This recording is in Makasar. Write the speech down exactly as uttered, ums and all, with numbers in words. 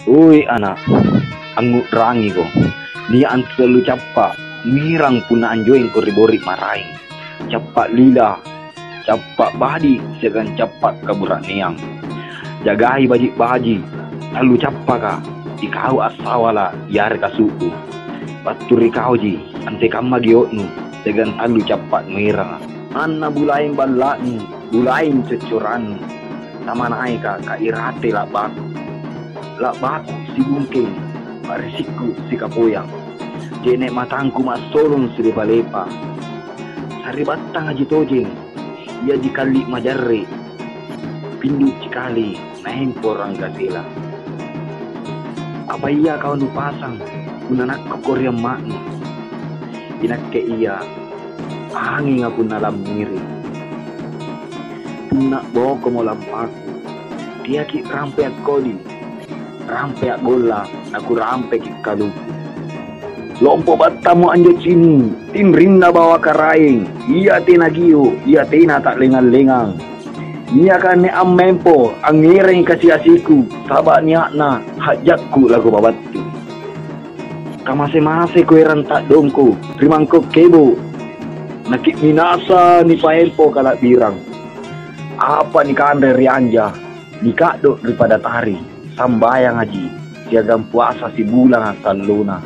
Oi ana', angngu'rangiko. Nia' antu tallu cappa' nuerang punna anjoengko ri bori' maraeng. Cappa' lila, cappa' badi', siagang cappa' kabura'neang. Jagai baji'-baji', tallu cappaka, ikau assawala' yareka su'bu. Battu ri kauji, antekamma gio'nu, siagang tallu cappa' nueranga. Manna bulaeng balla'nu, bulaeng coccorannu, tamanaika kairate la'baku. La'baku sibungkeng, pa'risikku sikapoyang. Je'ne' matangku massolong silepa-lepa. Sari'battangaji tojeng, iaji kalli' majarre', pindu'ji kali naempo ranggasela. Apa ia kau nupasang punna nakkoko ri amma'nu? Inakke ia anginga punna lammiri. Punna bokomo lampaku, teaki' rampe akkodi, rampe a'golla, nakurampeki' kaluku. Lompo battamo anjo cini', tinrinna bawa karaeng, ia tena gio', ia tena ta'lengang-lengang. Niaka anne ammempo angngerangi kasi-asiku, saba' nia'na ha'jakku lakupabattu. Kamase-mase kuerang ta'dongko ri mangko' kebo', naki'minasa nipaempo kala'birang. Apa nikanre ri anja, nika'do' ri pada tari, sambayangaji, siagang puasa sibulanga sallona.